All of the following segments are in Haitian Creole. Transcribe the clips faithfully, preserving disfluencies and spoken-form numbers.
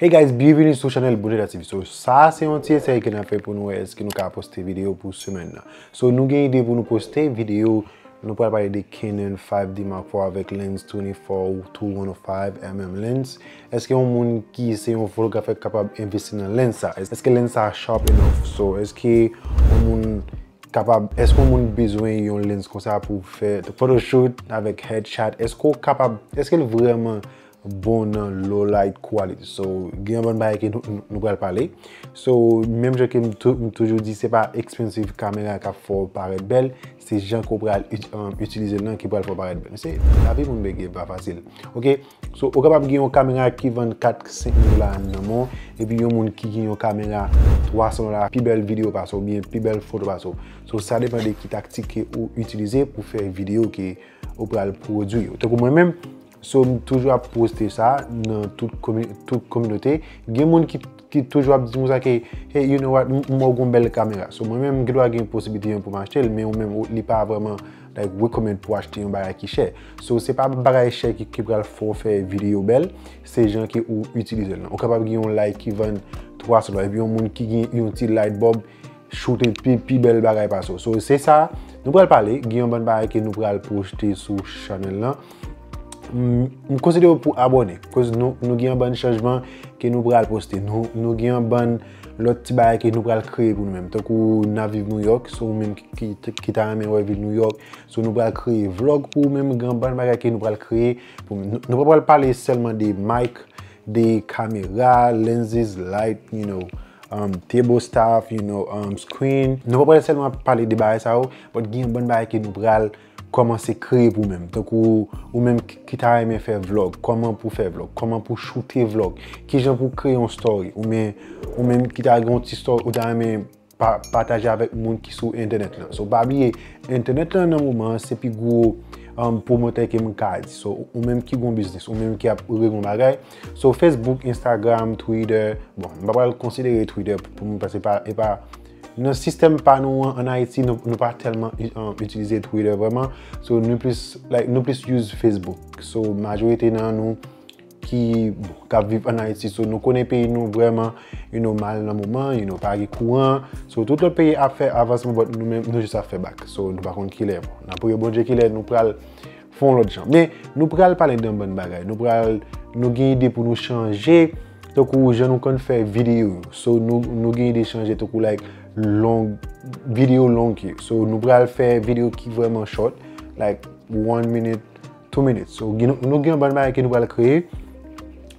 Hey guys, byenveni sou chanèl Bondye Dati. So, sa se yon ti esèy ke n ap fè pou nou wè èske nou ka poste videyo pou semèn nan. So, nou gen ide pou nou poste videyo, nou pral pale de Canon five D Mark four avèk lens twenty-four to one oh five mm lens. Èske yon moun ki se yon fotograf kapab envesti nan lens sa? Èske lens sa sharp enough? So, èske yon moun kapab, èske yon moun bezwen yon lens konsa pou fè photoshoot avèk headshot? Èske w kapab, èske l vrèman bon nan low light quality? So, gen yon bann bagay ke nou, nou, nou pral pale. So, menm jan ke m tou-, m toujou di, se pa expensive kamera k ap fè w parèt bèl, se jan ke w pral it-, um, itilize l nan ki pral fè w parèt bèl. Se, lavi moun bègè pa fasil. Ok? So, ou kapab gen yon kamera ki vann kat, senk mil dola nan men w, epi yon moun ki gen yon kamera twa san dola, pi bèl videyo pase w, oubyen pi bèl foto pase w. So, sa depann de ki taktik ke ou itilize pou fè videyo ke ou pral pwodui yo. Tankou mwen menm, so, m toujou ap poste sa nan tout komi-, tout kominote. Gen moun ki, ki toujou ap di m sa ke, "Hey, you know what, m, m wè w gon bèl kamera." So, mwen menm, m gen dwa gen posibilite an pou m achte l, men ou menm, ou, li pa vrèman, like, recommend pou achte yon bagay ki chè. So, se pa bagay chè ki, ki pral fè w fè videyo bèl, se jan ke ou itilize l nan. Ou kapab gen yon light ki vann twa san dola, epi yon moun ki gen yon ti light bulb, choute pi, pi bèl bagay pase w. So, se sa, nou pral pale, gen yon bann bagay ke nou pral poste sou chanèl lan. M, m konsidere w pou abòne, koz nou, nou gen yon bann chanjman ke nou pral poste. Nou, nou gen yon bann lòt ti bagay ke nou pral kreye pou nou menm. Tankou n ap viv New York, so ou menm ki, ki, ki ta renmen wè vil New York, so nou pral kreye vlog pou ou menm, gen yon bann bagay ke nou pral kreye pou nou. Nou pa pral pale sèlman de mic, de kamera, lenses, light, you know, um, table staff, you know, um, screen. Nou pa pral sèlman pale de bagay sa yo, but gen yon bann bagay ke nou pral kòmanse kreye pou ou menm. Tankou ou menm ki, ki ta renmen fè vlog, kòman pou fè vlog, kòman pou choute vlog, kijan pou kreye yon story, ou menm, ou menm ki ta gen yon ti story, ou ta renmen pa-, pataje avèk moun ki sou entènèt lan. So, pa bliye, entènèt lan nan moman an, se pi gwo, um, pwomotè ke m ka di. So, ou menm ki gon biznis, ou menm ki ap regle yon bagay. So, Facebook, Instagram, Twitter, bon, m pa pral konsidere Twitter pou mwen, paske pa, e pa, nan sistèm pa nou an, an Ayiti, nou, nou pa tèlman, um, itilize Twitter vrèman. So, nou plis, like, nou plis use Facebook. So, majorite nan nou ki, bon, k ap viv an Ayiti. So, nou konnen peyi nou vrèman, you know, mal nan moman, you know, pa gen kouran. So, tout lòt peyi ap fè avansman, but nou menm, nou jis ap fè bak. So, nou pa konn kilè. Bon, n ap priye Bondye kilè nou pral fè yon lòt jan. Men, nou pral pale de yon bann bagay. Nou pral, nou gen ide pou nou chanje, tankou jan nou konn fè videyo yo. So, nou, nou gen ide chanje, tankou, like, long, videyo long ke. So, nou pral fè videyo ki vrèman short, like, one minute, two minutes. So, gen, nou gen yon bann bagay ke nou pral kreye.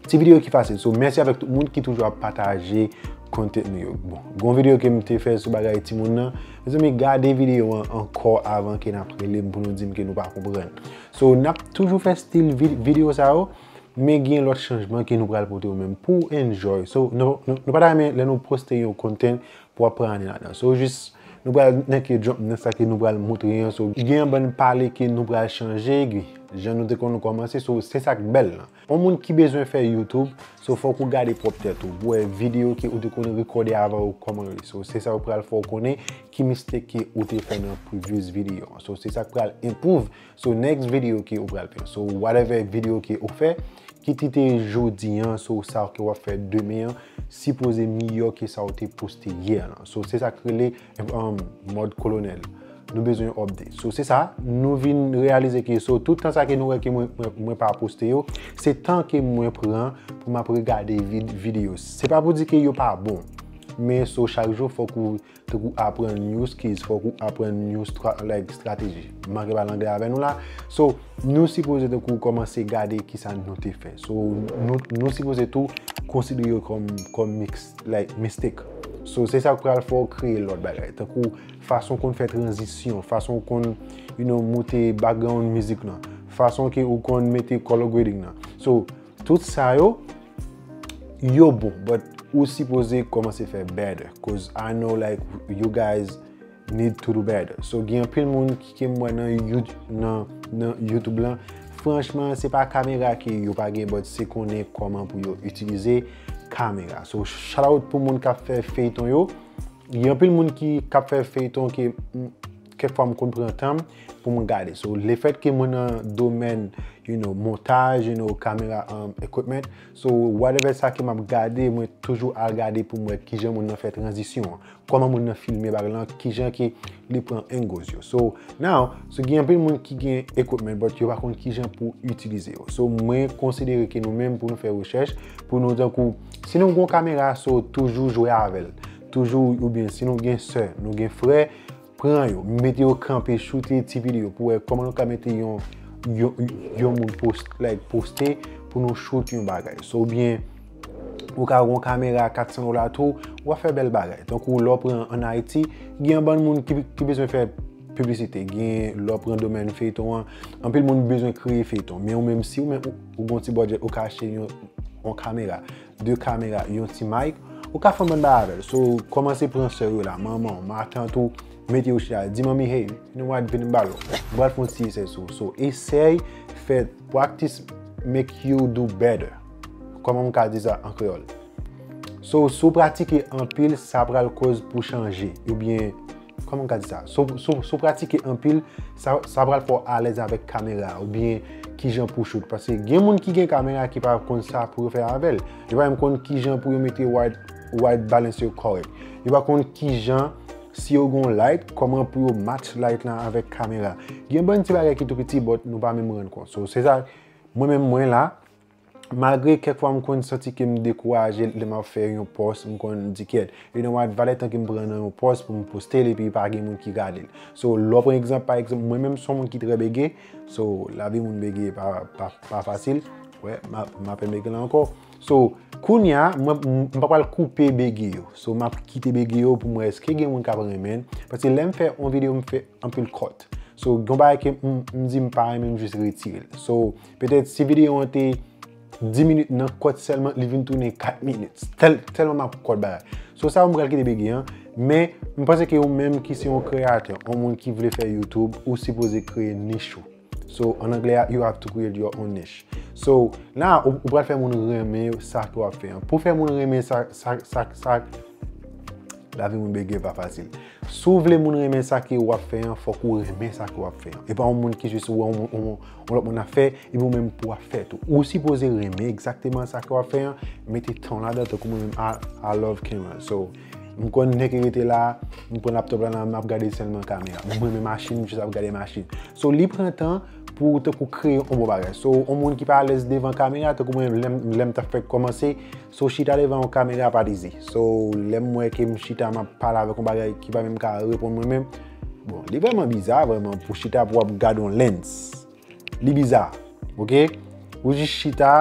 Ti videyo ki fasil. So, mèsi avèk tout moun ki toujou ap pataje content nou yo. Bon, gon videyo ke m te fè sou bagay timoun nan. Mezanmi, gade videyo an ankò avan ke n ap rele m pou nou di m ke nou pa konprann. So, n ap toujou fè stil vi-, videyo sa yo, men gen lòt chanjman ke nou pral pote yo menm pou enjoy. So, nou, nou, nou pa ta renmen lè nou poste yon content pou ap pran ane ladan. So, jis, nou pral nan ke jump nan sa ke nou pral montre an. So, gen yon bann pale ke nou pral chanje, gen jan nou te konn kòmanse. So, se sa k bèl lan. Yon moun ki bezwen fè YouTube, so, fòk ou gade pwòp tèt ou, pou wè videyo ke ou te konn rekòde avan ou kòman yo ye. So, se sa yo pral fè w konnen ki mistake ke ou te fè nan previous videyo an. So, se sa k pral improve. So, next videyo ke ou pral fè. So, whatever videyo ke ou fè, kit li te jodi an, so, sa ke w ap fè demen an, sipoze miyò ke sa ou te poste yè lan. So, se sa k rele, um, mòd kolonèl. Nou bezwen update. So, se sa, nou vin reyalize ke, so, tout tan sa ke nou wè ke mwen, mwen, mwen pa poste yo, se tan ke mwen pran pou m ap regade vid-, videyo. Se pa pou di ke yo pa bon, men, so, chak jou, fòk ou, tankou aprann new skills, fòk ou aprann new stra-, like, strateji. M manke pale anglè avè nou la. So, nou sipoze tankou kòmanse gade kisa nou te fè. So, nou, nou sipoze tou konsidere yo kòm, kòm mix, like, mistake. So, se sa k pral fè w kreye lòt bagay. Tankou fason w konn fè tranzisyon, fason w konn, you know, moute background mizik lan, fason ke ou konn mete color grading nan. So, tout sa yo, yo bon, but ou sipoze kòmanse fè better, 'cause I know, like, you guys need to do better. So, gen anpil moun ki, ke m wè nan You-, nan, nan YouTube lan, franchman, se pa kamera ke yo pa gen, but se konnen kòman pou yo itilize kamera. So, shout out pou moun k ap fè feyton yo. Gen anpil moun ki, k ap fè feyton ke, mm, kèk fwa m konn pran tan m pou m gade. So, lefèt ke mwen nan domèn, you know, montaj, you know, kamera, um, equipment, so, whatever sa ke m ap gade, mwen toujou al gade pou m wè kijan moun nan fè tranzisyon an. Kòman moun nan filme bagay lan, kijan ke li pran angles yo. So, now, so gen anpil moun ki gen equipment, but yo pa konn kijan pou itilize yo. So, mwen konsidere ke nou menm pou nou fè rechèch, pou nou tankou, si nou gon kamera, so, toujou jwe avè l. Toujou, oubyen si nou gen sè, nou gen frè, pran yo, mete yo kanpe, choute ti videyo pou wè kòman nou ka mete yon, yon, yon moun post, like, poste pou nou shoot yon bagay. So, oubyen, ou ka yon kamera kat san dola tou, w ap fè bèl bagay. Tankou lè w pran ann Ayiti, gen yon bann moun ki, ki bezwen fè piblisite, gen lè w pran domèn feyton an, anpil moun bezwen kreye feyton. Men ou menm, si ou menm ou, ou gon ti budget, ou ka achte yon, yon kamera, de kamera, yon ti mic, ou ka fè yon bann bagay avè l. So, kòmanse pran sè yo la, manman w, matant ou, mete yo chita, di manmi, hey, you know what, vin m ba l. M pral fè yon ti esèy sou ou. So, esèy, fè, practice make you do better. Kòman m ka di sa an kreyòl? So, si w pratike anpil, sa pral koz pou chanje. Oubyen, kòman m ka di sa? So, so, si w pratike anpil, sa, sa pral fè w alèz avèk kamera, oubyen kijan pou shoot. Paske gen moun ki gen kamera ki pa konn sa pou yo fè avè l. Yo pa menm konn kijan pou yo mete white, white balance yo kòrèk. Yo pa konn kijan, si yo gon light, kòman pou yo match light lan avèk kamera. Gen bann ti bagay ki tou piti, but nou pa menm rann kont. So, se sa, mwen menm mwen la, malgre kèk fwa m konn santi ke m dekouraje lè m ap fè yon post, m konn di kyèt, you know what, valè tan ke m pran nan yon post pou m poste l epi pa gen moun ki gade l. So, lè w pran egzanp, pa egzanp, mwen menm se yon moun ki trè bege, so, lavi moun bege pa, pa, pa fasil, wè, m ap, m apèn bege la ankò. So, kounye a, mwen, m, m pa pral koupe bege yo. So, m ap kite bege yo pou m wè èske gen moun k ap renmen l. Paske lè m fè yon videyo, m fè anpil cut. So, gen bagay ke m, m di m pa renmen, m jis retire l. So, petèt si videyo an te dis minit nan cut sèlman, li vin tounen kat minit. Tèl, tèlman m ap cut bagay. So, sa yo m pral kite bege an. Men, m panse ke ou menm ki se yon kreyatè, yon moun ki vle fè YouTube, ou sipoze kreye nich ou. So, an anglè a, you have to create your own niche. So, la, ou, ou pral fè moun renmen sa ke w ap fè an. Pou fè moun renmen sa, sa, sa, sa, lavi moun bege pa fasil. Si w vle moun renmen sa ke w ap fè an, fòk ou renmen sa ke w ap fè an. E pa yon moun ki jis wè yon, yon, yon lòt moun ap fè, epi ou menm pou w ap fè tou. Ou sipoze renmen egzakteman sa ke w ap fè an, mete tan w ladan, tankou mwen menm, I, I love camera. So, m konn nèg ki rete la, m pran laptop la, m ap gade sèlman kamera. M renmen machin, m jis ap gade machin. So, li pran tan pou w tankou kreye yon bon bagay. So, yon moun ki pa alèz devan kamera, tankou mwen, lè m, lè m t ap fèk kòmanse, so, chita devan yon kamera pa t izi. So, lè m wè ke m chita, m ap pale avèk yon bagay ki pa menm ka reponn mwen menm, bon, li vrèman biza, vrèman, pou chita, pou w ap gade yon lens. Li biza, oke? Ou jis chita,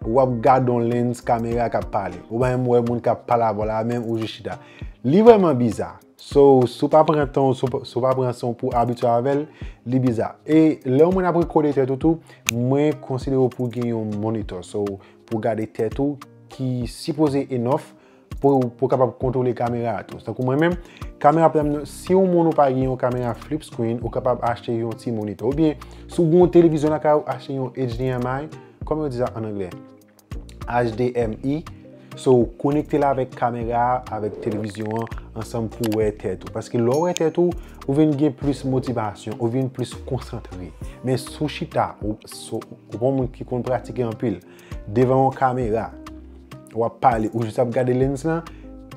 w ap gade yon lens kamera k ap pale. Ou pa menm wè moun k ap pale avè w la, menm ou jis chita. Li vrèman biza. So, si w pa pran tan, si w pa, si w pa pran san w pou w abitye avè l, li biza. E lè yon moun ap rekòde tèt ou tou, mwen konsidere w pou w gen yon monitor. So, pou w gade tèt ou ki sipoze enough pou, pou w kapab kontwole kamera a tou. Tankou mwen menm, kamera pa m nan, si yon moun ou pa gen yon kamera flip screen, ou kapab achte yon ti monitor. Oubyen, si w gen yon televizyon lakay ou, achte yon H D M I, kòman yo di sa an anglè? H D M I. So, konekte l avèk kamera a, avèk televizyon an, ansanm pou w wè tèt ou. Paske lè w wè tèt ou, ou vin gen plis motivasyon, ou vin plis konsantre. Men si w chita, ou, si w, ou pa yon moun ki konn pratike anpil, devan yon kamera, w ap pale, ou jis ap gade lens lan,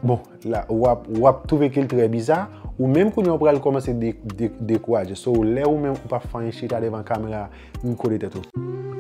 bon, la, w ap, w ap twouve ke l trè biza, ou menm kounye a w pral kòmanse de, de, dekouraje. So, lè ou menm ou p ap fè anyen, chita devan kamera, rekòde tèt ou.